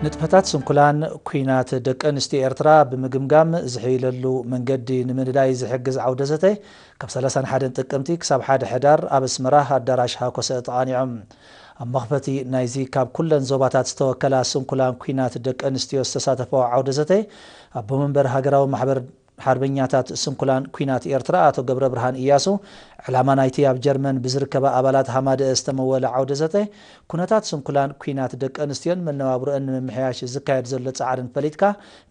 ንጥፈታት ስንኩላን ኲናት ደቂ ኣንስትዮ ኤርትራ ብምግምጋም ዝሕይለሉ መንገዲ ንምንዳይ ዝሕግዝ ዓውደ ዘተ ካብ ሰላሳን ሓደን ጥቅምቲ ክሳብ ሓደ ሕዳር ኣብ ኣስመራ ኣዳራሽ ሃኮሰ ተቓኒዖም። ኣብ መኽፈቲ ናይዚ ካብ ኩለን ዞባታት ዝተወከላ ስንኩላን ኲናት ደቂ ኣንስትዮ ዝተሳተፈኦ ዓውደ ዘተ ኣቦ መንበር ሃገራዊ ማሕበር ሓርበኛታት ስንኩላን ኲናት ኤርትራ ኣቶ ገብረ ብርሃን እያሱ፣ ዕላማ ናይቲ ኣብ ጀርመን ብዝርከባ ኣባላት ሃማደአ ዝተመወለ ዓውደ ዘተ፣ ኩነታት ስንኩላን ኲናት ደቂ ኣንስትዮን መነባብሮአን ንምምሕያሽ ዝካየድ ዘሎ ጻዕርን ፈሊጥካ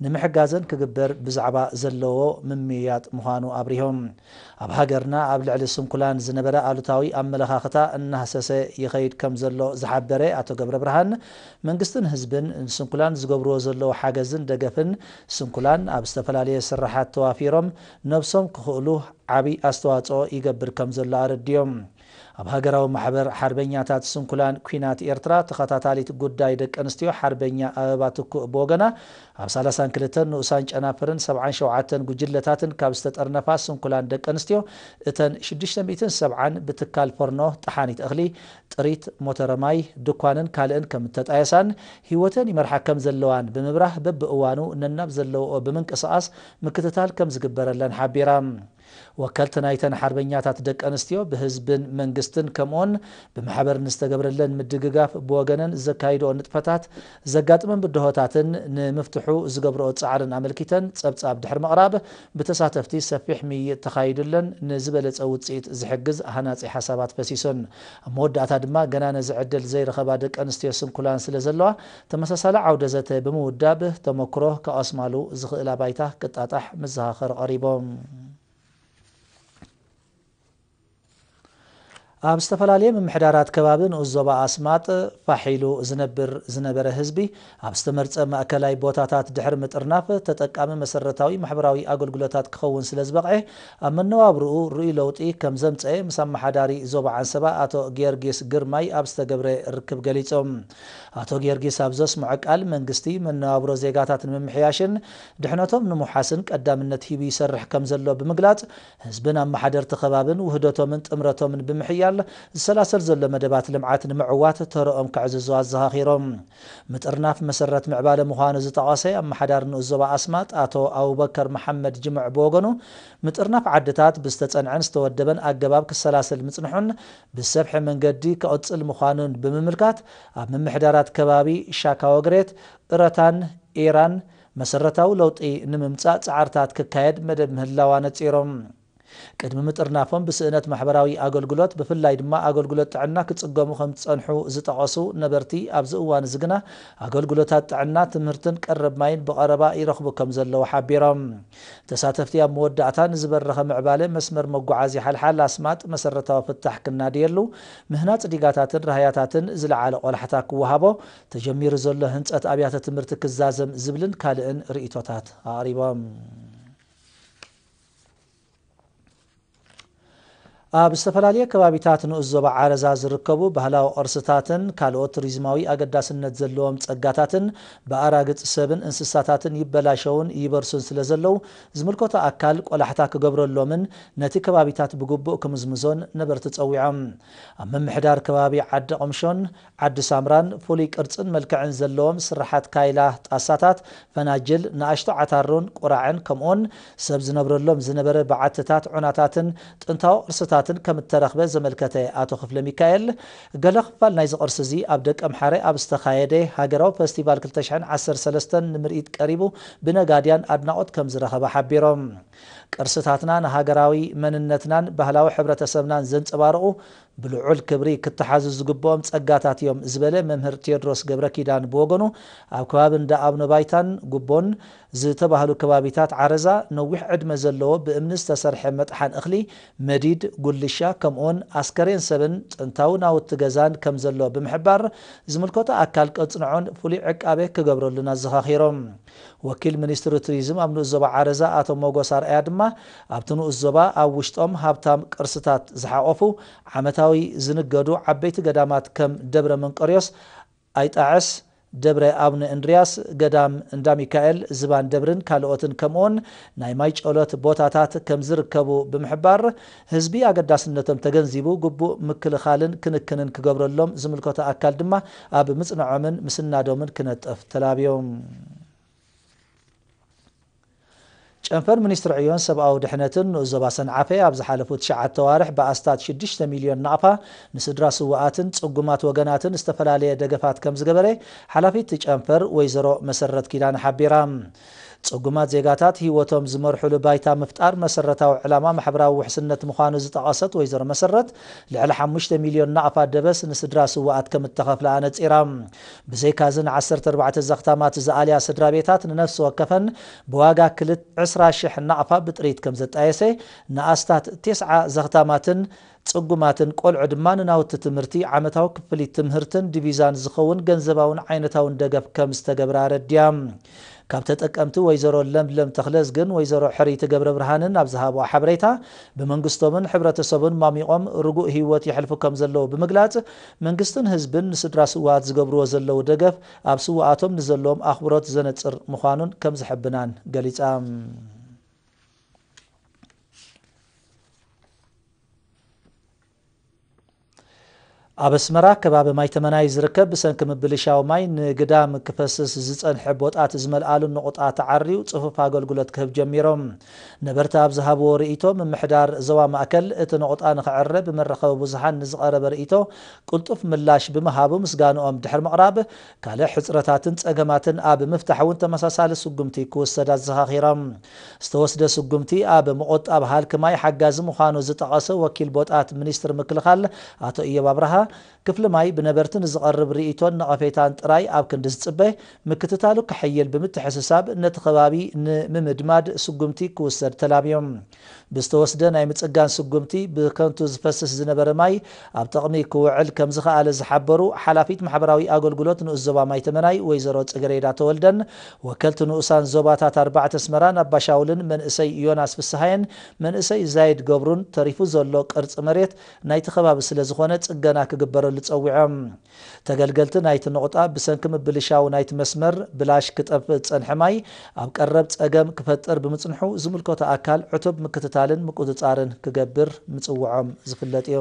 ንምሕጋዘን ክግበር ብዛዕባ ዘለዎ ምምይያጥ ምዃኑ ኣብሪሆም። ኣብ ሃገርና ኣብ ልዕሊ ስንኩላን ዝነበረ ኣሉታዊ ኣመለኻኽታ እናህሰሰ ይኸይድ ከም ዘሎ ዝሓበረ ኣቶ ገብረ ብርሃን፣ መንግስትን ህዝብን ንስንኩላን ዝገብርዎ ዘለዉ ሓገዝን ደገፍን፣ ስንኩላን ኣብ ዝተፈላለየ ስራሓት ተዋፊሮም ነብሶም ክኽእሉ ዓቢ ኣስተዋጽኦ ይገብር ከም ዘሎ ኣረዲዮም። ኣብ ሃገራዊ ማሕበር ሓርበኛታት ስንኩላን ኲናት ኤርትራ ተኸታታሊት ጉዳይ ደቂ ኣንስትዮ ሓርበኛ ኣበባ ትኩእ ብወገና፣ ኣብ ሰላሳን ክልተን ንኡሳን ጨናፍርን ሰብዓን ሸውዓተን ጉጅለታትን ካብ ዝተጠርነፋ ስንኩላን ደቂ ኣንስትዮ፣ እተን ሽዱሽተ ሚእትን ሰብዓን ብትካል ፎርኖ ጠሓኒት እኽሊ፣ ጥሪት፣ ሞተረ ማይ፣ ድኳንን ካልእን ከም እተጣየሳን ህይወተን ይመርሓ ከም ዘለዋን ብምብራህ፣ በብእዋኑ ነናብ ዘለውኦ ብምንቅስቓስ ምክትታል ከም ዝግበረለን ሓቢራ። ወከልቲ ናይተን ሓርበኛታት ደቂ ኣንስትዮ ብህዝብን መንግስትን ከምኡውን ብማሕበር ንዝተገብረለን ምድግጋፍ ብወገነን ዘካይድኦ ንጥፈታት ዘጋጥመን ብድሆታትን ንምፍትሑ ዝገብርኦ ጻዕርን ኣመልኪተን ጸብጻብ ድሕሪ ምቕራብ ብተሳተፍቲ ሰፊሕ ምይይጥ ተኻይዱለን ንዝበለጸ ውጽኢት ዝሕግዝ ሃናጺ ሓሳባት ፈሲሱን። ኣብ መወዳእታ ድማ ገና ነዚ ዕድል ዘይረኸባ ደቂ ኣንስትዮ ስንኩላን ስለ ዘለዋ ተመሳሳሊ ዓውደ ዘተ ብምውዳብ ተመክሮ ከቐስማሉ ዝኽእላ ባይታ ክጣጣሕ መዘኻኸሪ ቀሪቦም። ኣብ ዝተፈላለየ ምምሕዳራት ከባቢ ንኡስ ዞባ ኣስማጥ ፋሕ ኢሉ ዝነብር ዝነበረ ህዝቢ ኣብ ዝተመርጸ ማእከላይ ቦታታት ድሕሪ ምጥርናፍ ተጠቃሚ መሰረታዊ ማሕበራዊ ኣገልግሎታት ክኸውን ስለ ዝበቕዐ ኣብ መነባብርኡ ርኡይ ለውጢ ከም ዘምጸኤ ምስ ኣመሓዳሪ ዞባ ዓንሰባ ኣቶ ጊዮርጊስ ግርማይ ኣብ ዝተገብረ ርክብ ገሊጾም። ኣቶ ጊዮርጊስ ኣብ ዘስምዖ ቃል መንግስቲ መነባብሮ ዜጋታት ንምምሕያሽን ድሕነቶም ንምውሓስን ቀዳምነት ሂቡ ይሰርሕ ከም ዘሎ ብምግላጽ ህዝብን ኣመሓደርቲ ከባብን ውህደቶምን ጥምረቶምን ብምሕያል ዝሰላሰል ዘሎ መደባት ልምዓት ንምዕዋት ተረኦም ከዕዝዙ ኣዘኻኺሮም። ምጥርናፍ መሰረት ምዕባለ ምዃኑ ዝጠቐሰ ኣመሓዳሪ ንኡስ ዞባ ኣስማጥ ኣቶ ኣቡበከር መሓመድ ጅምዕ ብወገኑ ምጥርናፍ ዓድታት ብዝተጸንዐን ዝተወደበን ኣገባብ ክሰላሰል ምጽንሑን ብዝሰፍሐ መንገዲ ክቕጽል ምዃኑን ብምምልካት ኣብ ምምሕዳራት ከባቢ ሻካወግሬት፣ እረታን ኤራን መሰረታዊ ለውጢ ንምምጻእ ጻዕርታት ክካየድ መደብ ምህላዋ ነጺሮም። ቅድሚ ምጥርናፎም ብስእነት ማሕበራዊ ኣገልግሎት ብፍላይ ድማ ኣገልግሎት ጥዕና ክጽገሙ ከም ዝጸንሑ ዝጠቐሱ ነበርቲ ኣብዚ እዋን እዚ ግና ኣገልግሎታት ጥዕና፣ ትምህርትን ቀረብ ማይን ብቐረባ ይረኽቡ ከም ዘለዉ ሓቢሮም። ተሳተፍቲ ኣብ መወዳእታ ንዝበረኸ ምዕባለ መስመር መጓዓዝያ ሓልሓል ኣስማጥ መሰረታዊ ፍታሕ ክናድየሉ ምህናጽ ዲጋታትን ራህያታትን ዝለዓለ ቆላሕታ ክወሃቦ ተጀሚሩ ዘሎ ህንጸት ኣብያተ ትምህርቲ ክዛዘም ዝብልን ካልእን ርእይቶታት ኣቕሪቦም። ኣብ ዝተፈላለየ ከባቢታት ንኡስ ዞባ ዓረዛ ዝርከቡ ባህላዊ ቅርስታትን ካልኦት ቱሪዝማዊ ኣገዳስነት ዘለዎም ጸጋታትን ብኣራግጽ ሰብን እንስሳታትን ይበላሸውን ይበርሱን ስለ ዘለዉ ዝምልከቶ ኣካል ቆላሕታ ክገብረሎምን ነቲ ከባቢታት ብግቡእ ክምዝምዞን ነበርቲ ጸዊዖም። ኣብ ምምሕዳር ከባቢ ዓዲ ቐምሾን ዓዲ ሳምራን ፍሉይ ቅርጽን መልክዕን ዘለዎም ስርሓት ካይላ፣ ጣሳታት፣ ፈናጅል፣ ንኣሽቱ ዓታሮን ቁራዕን ከምኡውን ሰብ ዝነብረሎም ዝነበረ በዓትታት፣ ዑናታትን ጥንታዊ ቅርስታትን ከም እተረኽበ ዘመልከተ ኣቶ ክፍለ ሚካኤል፣ ገለ ክፋል ናይዚ ቅርሲ እዚ ኣብ ደቀምሓረ ኣብ ዝተኻየደ ሃገራዊ ፈስቲቫል ክልተ ሽሕን ዓሰርተ ሰለስተን ንምርኢት ቀሪቡ ብነጋድያን ኣድናቖት ከም ዝረኸበ ሓቢሮም። ቅርስታትና ንሃገራዊ መንነትናን ባህላዊ ሕብረተሰብናን ዘንጸባርቑ ብልዑል ክብሪ ክተሓዙ ዝግብኦም ጸጋታት እዮም ዝበለ መምህር ቴዎድሮስ ገብረ ኪዳን ብወገኑ፣ ኣብ ከባቢ እንዳ ኣቡነ ባይታን ጉቦን ዝተባህሉ ከባቢታት ዓረዛ ነዊሕ ዕድመ ዘለዎ ብእምኒ ዝተሰርሐ መጥሓን እኽሊ፣ መዲድ፣ ጉልሻ፣ ከምኡውን ኣስከሬን ሰብን ጥንታዊ ናውቲ ገዛን ከም ዘሎ ብምሕባር፣ ዝምልከቶ ኣካል ከጽንዖን ፍሉይ ዕቃበ ክገብረሉን ኣዘኻኺሮም። ወኪል ሚኒስትሪ ቱሪዝም ኣብ ንኡስ ዞባ ዓረዛ ኣቶ ሞጎስ ኣርኣያ ድማ፣ ኣብቲ ንኡስ ዞባ ኣብ ውሽጦም ሃብታም ቅርስታት ዝሓቖፉ ዓመታዊ ዝንገዱ ዓበይቲ ገዳማት ከም ደብረ መንቀርዮስ፣ ኣይጣዕስ፣ ደብረ ኣቡነ እንድርያስ፣ ገዳም እንዳ ሚካኤል፣ ዝባን ደብርን ካልኦትን ከምኡውን ናይ ማይ ጨሎት ቦታታት ከም ዝርከቡ ብምሕባር፣ ህዝቢ ኣገዳስነቶም ተገንዚቡ ግቡእ ምክልኻልን ክንክንን ክገብረሎም ዝምልከቶ ኣካል ድማ ኣብ ምጽንዖምን ምስናዶምን ክነጥፍ ተላብዮም። ጨንፈር ሚኒስትሪ ዕዮን ሰብኣዊ ድሕነትን ንኡስ ዞባ ሰንዓፈ ኣብ ዝሓለፉ ትሽዓተ ኣዋርሕ ብኣስታት ሽዱሽተ ሚልዮን ናቕፋ ንስድራ ስውኣትን ጽጉማት ወገናትን ዝተፈላለየ ደገፋት ከም ዝገበረ ሓላፊት ጨንፈር ወይዘሮ መሰረት ኪዳነ ሓቢራ። ጽጉማት ዜጋታት ህይወቶም ዝመርሑሉ ባይታ ምፍጣር መሰረታዊ ዕላማ ማሕበራዊ ውሕስነት ምዃኑ ዝጠቐሰት ወይዘሮ መሰረት፣ ልዕሊ ሓሙሽተ ሚልዮን ናቕፋ ደበስ ንስድራ ስውኣት ከም እተኸፍለ ኣነጺራ። ብዘይካዚ ንዓሰርተ ኣርባዕተ ዘኽታማት ዝኣልያ ስድራ ቤታት ንነፍሲ ወከፈን ብዋጋ ክልተ ዕስራ ሽሕ ናቕፋ ብጥሪት ከም ዘጣየሰ፣ ንኣስታት ቴስዓ ዘኽታማትን ጽጉማትን ቆልዑ ድማ ንናውቲ ትምህርቲ፣ ዓመታዊ ክፍሊት ትምህርትን ዲቪዛን ዝኸውን ገንዘባውን ዓይነታውን ደገፍ ከም ዝተገብረ ኣረድያ። ካብ ተጠቀምቲ ወይዘሮ ለምለም ተኽለዝግን ወይዘሮ ሕርይቲ ገብረ ብርሃንን ኣብ ዝሃብዋ ሓበሬታ፣ ብመንግስቶምን ሕብረተሰቡን ማሚቖም ርጉእ ህይወት የሕልፉ ከም ዘለዉ ብምግላጽ፣ መንግስትን ህዝብን ንስድራ ስውኣት ዝገብርዎ ዘለዉ ደገፍ ኣብ ስውኣቶም ንዘለዎም ኣኽብሮት ዘነጽር ምዃኑን ከም ዝሕብናን ገሊጻ። ኣብ ኣስመራ ከባቢ ማይ ተመናይ ዝርከብ ብሰንኪ ምብልሻው ማይ ንግዳም ክፈስስ ዝጸንሐ ቦጣት ዝመልኣሉ ነቑጣ ተዓርዩ ጽፉፍ ኣገልግሎት ክህብ ጀሚሮም። ነበርቲ ኣብ ዝሃብዎ ርእይቶ፣ ምምሕዳር ዞባ ማእከል እቲ ነቑጣ ንኽዕረ ብመራኸቢ ብዙሃን ንዝቐረበ ርእይቶ ቅልጡፍ ምላሽ ብምሃቡ ምስጋንኦም ድሕሪ ምቕራብ፣ ካልእ ሕጽረታትን ጸገማትን ኣብ ምፍታሕ እውን ተመሳሳሊ ስጉምቲ ክውሰድ ኣዘኻኺሮም። ዝተወስደ ስጉምቲ ኣብ ምቑጣብ ሃልኪ ማይ ሓጋዚ ምዃኑ ዝጠቐሰ ወኪል ቦጣት ሚኒስትሪ ምክልኻል ኣቶ እዮብ ኣብርሃ፣ ክፍሊ ማይ ብነበርቲ ንዝቐርብ ርእይቶን ነቐፌታን ጥራይ ኣብ ክንዲ ዝጽበ፣ ምክትታሉ ክሕይል ብምትሕስሳብ፣ ነቲ ከባቢ ንምምድማድ ስጉምቲ ክውሰድ ተላብዮም። ብዝተወስደ ናይ ምጽጋን ስጉምቲ፣ ብከንቱ ዝፈስስ ዝነበረ ማይ ኣብ ጥቕሚ ክውዕል ከም ዝኸኣለ ዝሓበሩ ሓላፊት ማሕበራዊ ኣገልግሎት ንኡስ ዞባ ማይ ተመናይ ወይዘሮ ጽገሬዳ ተወልደን፣ ወከልቲ ንኡሳን ዞባታት ኣርባዕተ ኣስመራን ኣባሻውልን መንእሰይ ዮናስ ፍስሃየን መንእሰይ ዛይድ ገብሩን ተሪፉ ዘሎ ቅርጺ መሬት ናይቲ ከባቢ ስለ ዝኾነ ጽገና ክግበረሉ ጸዊዖም። ተገልገልቲ ናይቲ ነቑጣ ብሰንኪ ምብልሻው ናይቲ መስመር ብላሽ ክጠፍእ ዝጸንሐ ማይ ኣብ ቀረብ ጸገም ክፈጥር ብምጽንሑ ዝምልከቶ ኣካል ዕቱብ ምክትታልን ምቁጽጻርን ክገብር ምጽውዖም ዝፍለጥ እዩ።